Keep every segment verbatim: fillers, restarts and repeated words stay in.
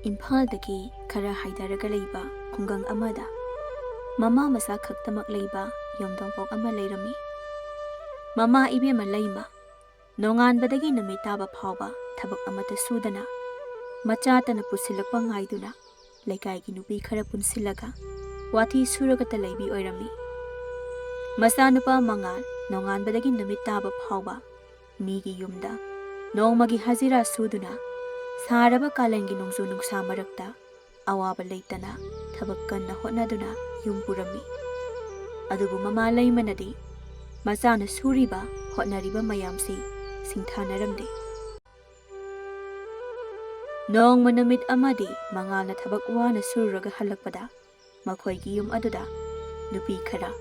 ꯏꯝꯐꯥꯜꯗꯒꯤ ꯈꯔ ꯍꯥꯏꯊꯔꯒ ꯂꯩꯕ ꯈꯨꯡꯒꯪ ꯑꯃꯗ ꯃꯃꯥ ꯃꯆꯥ ꯈꯛꯇꯃꯛ ꯂꯩꯕ ꯌꯨꯝꯊꯣꯡꯄꯣꯛ ꯑꯃ ꯂꯩꯔꯝꯃꯤ꯫ ꯃꯃꯥ ꯏꯕꯦꯝꯃ ꯂꯩꯃ ꯅꯣꯡꯉꯥꯟꯕꯗꯒꯤ ꯅꯨꯃꯤꯠ ꯇꯥꯕ ꯐꯥꯎꯕ ꯊꯕꯛ ꯑꯃꯠꯇ ꯁꯨꯗꯅ, ꯃꯆꯥꯇꯅ ꯄꯨꯁꯤꯜꯂꯛꯄ ꯉꯥꯏꯗꯨꯅ, ꯂꯩꯀꯥꯏꯒꯤ ꯅꯨꯄꯤ ꯈꯔ ꯄꯨꯟꯁꯤꯜꯂꯒ ꯋꯥꯊꯤ ꯁꯨꯔꯒꯇ ꯂꯩꯕꯤ ꯑꯣꯏꯔꯝꯃꯤ꯫ ꯃꯆꯥꯅꯨꯄꯥ ꯃꯉꯥꯜ ꯅꯣꯡꯉꯥꯟꯕꯗꯒꯤ ꯅꯨꯃꯤꯠ ꯇꯥꯕ ꯐꯥꯎꯕ ꯃꯤꯒꯤ ꯌꯨꯝꯗ ꯅꯣꯡꯃꯒꯤ ꯍꯖꯤꯔꯥ ꯁꯨꯗꯨꯅ, ꯁꯥꯔꯕ ꯀꯥꯂꯦꯟꯒꯤ ꯅꯣꯡꯖꯨ ꯅꯨꯡꯁꯥ ꯃꯔꯛꯇ ꯑꯋꯥꯕ ꯂꯩꯇꯅ ꯊꯕꯛ ꯀꯟꯅ ꯍꯣꯠꯅꯗꯨꯅ ꯌꯨꯝ ꯄꯨꯔꯝꯃꯤ꯫ ꯑꯗꯨꯕꯨ ꯃꯃꯥ ꯂꯩꯃꯅꯗꯤ ꯃꯆꯥꯅ ꯁꯨꯔꯤꯕ ꯍꯣꯠꯅꯔꯤꯕ ꯃꯌꯥꯝꯁꯤ ꯁꯤꯡꯊꯥꯅꯔꯝꯗꯦ꯫ ꯅꯣꯡꯃ ꯅꯨꯃꯤꯠ ꯑꯃꯗꯤ ꯃꯉꯥꯜꯅ ꯊꯕꯛ ꯋꯥꯅ ꯁꯨꯔꯨꯔꯒ ꯍꯜꯂꯛꯄꯗ ꯃꯈꯣꯏꯒꯤ ꯌꯨꯝ ꯑꯗꯨꯗ ꯅꯨꯄꯤ ꯈꯔ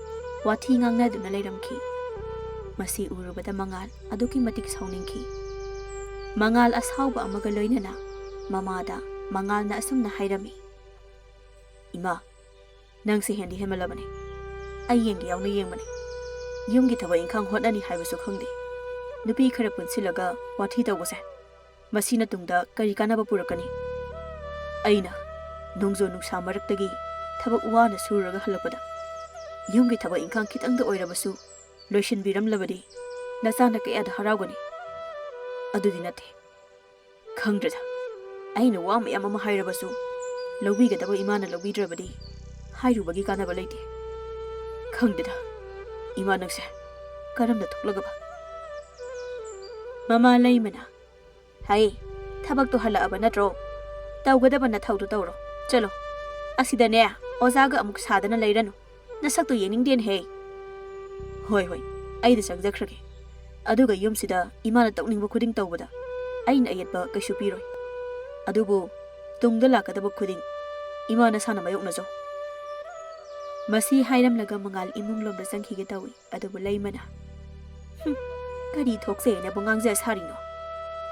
ꯋꯥꯊꯤ ꯉꯥꯡꯅꯗꯨꯅ ꯂꯩꯔꯝꯈꯤ꯫ ꯃꯁꯤ ꯎꯔꯨꯕꯗ ꯃꯉꯥꯜ ꯑꯗꯨꯛꯀꯤ ꯃꯇꯤꯛ ꯁꯥꯎꯅꯤꯡꯈꯤ꯫ ꯃꯉꯥꯜ ꯑꯁꯥꯎꯕ ꯑꯃꯒ ꯂꯣꯏꯅꯅ ꯃꯃꯥꯗ ꯃꯉꯥꯜꯅ ꯑꯁꯨꯝꯅ ꯍꯥꯏꯔꯝꯃꯤ, "ꯏꯃꯥ, ꯅꯪꯁꯦ ꯍꯦꯟꯗꯤ ꯍꯦꯟꯃꯜꯂꯕꯅꯤ꯫ ꯑꯩ ꯌꯦꯡꯒꯦ ꯌꯥꯎꯅ ꯌꯦꯡꯕꯅꯤ꯫ ꯌꯨꯝꯒꯤ ꯊꯕꯛ ꯏꯪꯈꯥꯡ ꯍꯣꯠꯅꯅꯤ ꯍꯥꯏꯕꯁꯨ ꯈꯪꯗꯦ꯫ ꯅꯨꯄꯤ ꯈꯔ ꯄꯨꯟꯁꯤꯜꯂꯒ ꯋꯥꯊꯤ ꯇꯧꯕꯁꯦ ꯃꯁꯤꯅ ꯇꯨꯡꯗ ꯀꯔꯤ ꯀꯥꯟꯅꯕ ꯄꯨꯔꯛꯀꯅꯤ? ꯑꯩꯅ ꯅꯣꯡꯖꯨ ꯅꯨꯡꯁꯥ ꯃꯔꯛꯇꯒꯤ ꯊꯕꯛ ꯋꯥꯅ ꯁꯨꯔꯨꯔꯒ ꯍꯜꯂꯛꯄꯗ ꯌꯨꯝꯒꯤ ꯊꯕꯛ ꯏꯪꯈꯥꯡ ꯈꯤꯇꯪꯗ ꯑꯣꯏꯔꯕꯁꯨ ꯂꯣꯏꯁꯤꯟꯕꯤꯔꯝꯂꯕꯗꯤ ꯅꯆꯥꯅ ꯀꯌꯥꯗ ꯍꯔꯥꯎꯒꯅꯤ? ꯑꯗꯨꯗꯤ ꯅꯠꯇꯦ꯫ ꯈꯪꯗ꯭ꯔꯦꯗ, ꯑꯩꯅ ꯋꯥ ꯃꯌꯥꯝ ꯑꯃ ꯍꯥꯏꯔꯕꯁꯨ ꯂꯧꯕꯤꯒꯗꯕ ꯏꯃꯥꯅ ꯂꯧꯕꯤꯗ꯭ꯔꯕꯗꯤ ꯍꯥꯏꯔꯨꯕꯒꯤ ꯀꯥꯟꯅꯕ ꯂꯩꯇꯦ꯫ ꯈꯪꯗꯦꯗ, ꯏꯃꯥ ꯅꯪꯁꯦ ꯀꯔꯝꯅ ꯊꯣꯛꯂꯒꯕ?" ꯃꯃꯥ ꯂꯩꯃꯅ, "ꯍꯩ, ꯊꯕꯛꯇꯣ ꯍꯜꯂꯛꯑꯕ ꯅꯠꯇ꯭ꯔꯣ? ꯇꯧꯒꯗꯕ ꯅꯊꯧꯗꯣ ꯇꯧꯔꯣ꯫ ꯆꯠꯂꯣ꯫ ꯑꯁꯤꯗꯅꯦ ꯑꯣꯖꯥꯒ ꯑꯃꯨꯛ ꯁꯥꯗꯅ ꯂꯩꯔꯅꯨ꯫ ꯅꯁꯛꯇꯣ ꯌꯦꯡꯅꯤꯡꯗꯦꯅꯦꯍꯦ꯫ ꯍꯣꯏ, ꯍꯣꯏ, ꯑꯩꯗ ꯆꯪꯖꯈ꯭ꯔꯒꯦ꯫ ꯑꯗꯨꯒ ꯌꯨꯝꯁꯤꯗ ꯏꯃꯥꯅ ꯇꯧꯅꯤꯡꯕ ꯈꯨꯗꯤꯡ ꯇꯧꯕꯗ ꯑꯩꯅ ꯑꯌꯦꯠꯄ ꯀꯩꯁꯨ ꯄꯤꯔꯣꯏ꯫ ꯑꯗꯨꯕꯨ ꯇꯨꯡꯗ ꯂꯥꯛꯀꯗꯕ ꯈꯨꯗꯤꯡ ꯏꯃꯥ ꯅꯁꯥꯅ ꯃꯥꯌꯣꯛꯅꯖꯧ꯫" ꯃꯁꯤ ꯍꯥꯏꯔꯝꯂꯒ ꯃꯉꯥꯜ ꯏꯃꯨꯡ ꯂꯣꯝꯗ ꯆꯪꯈꯤꯒꯦ ꯇꯧꯏ꯫ ꯑꯗꯨꯕꯨ ꯂꯩꯃꯅ, "ꯍꯨꯝ, ꯀꯔꯤ ꯊꯣꯛꯆꯩꯅꯕꯨ ꯉꯥꯡꯖ ꯁꯥꯔꯤꯅꯣ?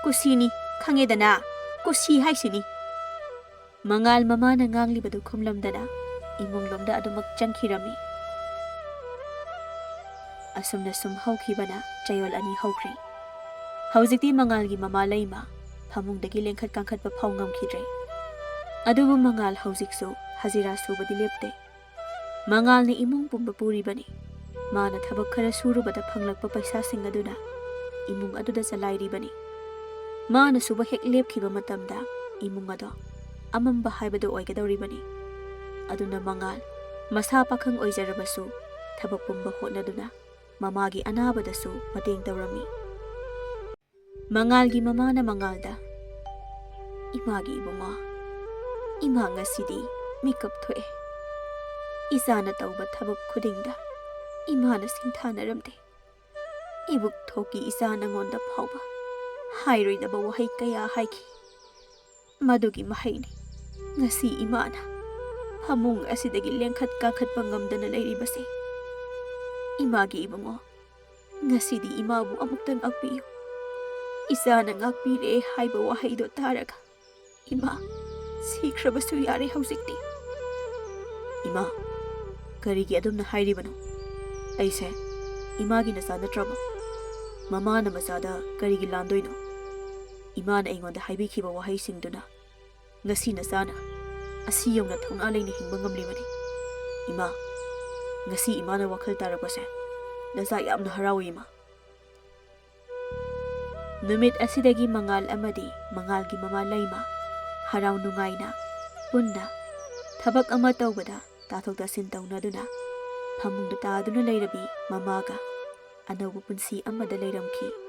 ꯀꯨꯁꯤꯅꯤ, ꯈꯪꯉꯦꯗꯅ, ꯀꯨꯁꯤ ꯍꯥꯏꯁꯤꯅꯤ꯫" ꯃꯉꯥꯜ ꯃꯃꯥꯅ ꯉꯥꯡꯂꯤꯕꯗꯨ ꯈꯨꯝꯂꯝꯗꯅ ꯏꯃꯨꯡꯂꯣꯝꯗ ꯑꯗꯨꯃꯛ ꯆꯪꯈꯤꯔꯝꯃꯤ꯫ ꯑꯁꯨꯝꯅ ꯁꯨꯝ ꯍꯧꯈꯤꯕꯅ ꯆꯌꯣꯜ ꯑꯅꯤ ꯍꯧꯈ꯭ꯔꯦ꯫ ꯍꯧꯖꯤꯛꯇꯤ ꯃꯉꯥꯜꯒꯤ ꯃꯃꯥ ꯂꯩꯃ ꯐꯃꯨꯡꯗꯒꯤ ꯂꯦꯡꯈꯠ ꯀꯥꯡꯈꯠꯄ ꯐꯥꯎ ꯉꯝꯈꯤꯗ꯭ꯔꯦ꯫ ꯑꯗꯨꯕꯨ ꯃꯉꯥꯜ ꯍꯧꯖꯤꯛꯁꯨ ꯍꯖꯤꯔꯥ ꯁꯨꯕꯗꯤ ꯂꯦꯞꯇꯦ꯫ ꯃꯉꯥꯜꯅ ꯏꯃꯨꯡ ꯄꯨꯝꯕ ꯄꯨꯔꯤꯕꯅꯤ꯫ ꯃꯥꯅ ꯊꯕꯛ ꯈꯔ ꯁꯨꯔꯨꯕꯗ ꯐꯪꯂꯛꯄ ꯄꯩꯁꯥꯁꯤꯡ ꯑꯗꯨꯅ ꯏꯃꯨꯡ ꯑꯗꯨꯗ ꯆꯂꯥꯏꯔꯤꯕꯅꯤ꯫ ꯃꯥꯅ ꯁꯨꯕ ꯍꯦꯛ ꯂꯦꯞꯈꯤꯕ ꯃꯇꯝꯗ ꯏꯃꯨꯡ ꯑꯗꯣ ꯑꯃꯝꯕ ꯍꯥꯏꯕꯗꯨ ꯑꯣꯏꯒꯗꯧꯔꯤꯕꯅꯤ꯫ ꯑꯗꯨꯅ ꯃꯉꯥꯜ ꯃꯁꯥ ꯄꯥꯈꯪ ꯑꯣꯏꯖꯔꯕꯁꯨ ꯊꯕꯛ ꯄꯨꯝꯕ ꯍꯣꯠꯅꯗꯨꯅ ꯃꯃꯥꯒꯤ ꯑꯅꯥꯕꯗꯁꯨ ꯃꯇꯦꯡ ꯇꯧꯔꯝꯃꯤ꯫ ꯃꯉꯥꯜꯒꯤ ꯃꯃꯥꯅ ꯃꯉꯥꯜꯗ, "ꯏꯃꯥꯒꯤ ꯏꯕꯨꯡꯉꯣ, ꯏꯃꯥ ꯉꯁꯤꯗꯤ ꯃꯤꯀꯞ ꯊꯣꯛꯑꯦ꯫ ꯏꯆꯥꯅ ꯇꯧꯕ ꯊꯕꯛ ꯈꯨꯗꯤꯡꯗ ꯏꯃꯥꯅ ꯁꯤꯡꯊꯥꯅꯔꯝꯗꯦ꯫ ꯏꯕꯨꯛ ꯊꯣꯛꯀꯤ ꯏꯆꯥ ꯅꯉꯣꯟꯗ ꯐꯥꯎꯕ ꯍꯥꯏꯔꯣꯏꯗꯕ ꯋꯥꯍꯩ ꯀꯌꯥ ꯍꯥꯏꯈꯤ꯫ ꯃꯗꯨꯒꯤ ꯃꯍꯩꯅꯤ ꯉꯁꯤ ꯏꯃꯥꯅ ꯐꯃꯨꯡ ꯑꯁꯤꯗꯒꯤ ꯂꯦꯡꯈꯠ ꯀꯥꯈꯠꯄ ꯉꯝꯗꯅ ꯂꯩꯔꯤꯕꯁꯦ꯫ ꯏꯃꯥꯒꯤ ꯏꯕꯨꯡꯉꯣ, ꯉꯁꯤꯗꯤ ꯏꯃꯥꯕꯨ ꯑꯃꯨꯛꯇ ꯉꯥꯛꯄꯤꯌꯨ꯫ ꯏꯆꯥꯅ ꯉꯥꯛꯄꯤꯔꯦ ꯍꯥꯏꯕ ꯋꯥꯍꯩꯗꯣ ꯇꯥꯔꯒ ꯏꯃꯥ ꯁꯤꯈ꯭ꯔꯕꯁꯨ ꯌꯥꯔꯦ ꯍꯧꯖꯤꯛꯇꯤ꯫" "ꯏꯃꯥ, ꯀꯔꯤꯒꯤ ꯑꯗꯨꯝꯅ ꯍꯥꯏꯔꯤꯕꯅꯣ? ꯑꯩꯁꯦ ꯏꯃꯥꯒꯤ ꯅꯆꯥ ꯅꯠꯇ꯭ꯔꯕꯣ? ꯃꯃꯥꯅ ꯃꯆꯥꯗ ꯀꯔꯤꯒꯤ ꯂꯥꯟꯗꯣꯏꯅꯣ? ꯏꯃꯥꯅ ꯑꯩꯉꯣꯟꯗ ꯍꯥꯏꯕꯤꯈꯤꯕ ꯋꯥꯍꯩꯁꯤꯡꯗꯨꯅ ꯉꯁꯤ ꯅꯆꯥꯅ ꯑꯁꯤ ꯌꯧꯅ ꯊꯧꯅꯥ ꯂꯩꯅ ꯍꯤꯡꯕ ꯉꯝꯂꯤꯕꯅꯤ꯫ ꯏꯃꯥ, ꯉꯁꯤ ꯏꯃꯥꯅ ꯋꯥꯈꯜ ꯇꯥꯔꯛꯄꯁꯦ ꯅꯆꯥ ꯌꯥꯝꯅ ꯍꯔꯥꯎꯏ ꯏꯃꯥ꯫" ꯅꯨꯃꯤꯠ ꯑꯁꯤꯗꯒꯤ ꯃꯉꯥꯜ ꯑꯃꯗꯤ ꯃꯉꯥꯜꯒꯤ ꯃꯃꯥ ꯂꯩꯃ ꯍꯔꯥꯎ ꯅꯨꯡꯉꯥꯏꯅ ꯄꯨꯟꯅ ꯊꯕꯛ ꯑꯃ ꯇꯧꯕꯗ ꯇꯥꯊꯣꯛ ꯇꯥꯁꯤꯟ ꯇꯧꯅꯗꯨꯅ ꯐꯃꯨꯡꯗ ꯇꯥꯗꯨꯅ ꯂꯩꯔꯕꯤ ꯃꯃꯥꯒ ꯑꯅꯧꯕ ꯄꯨꯟꯁꯤ ꯑꯃꯗ ꯂꯩꯔꯝꯈꯤ꯫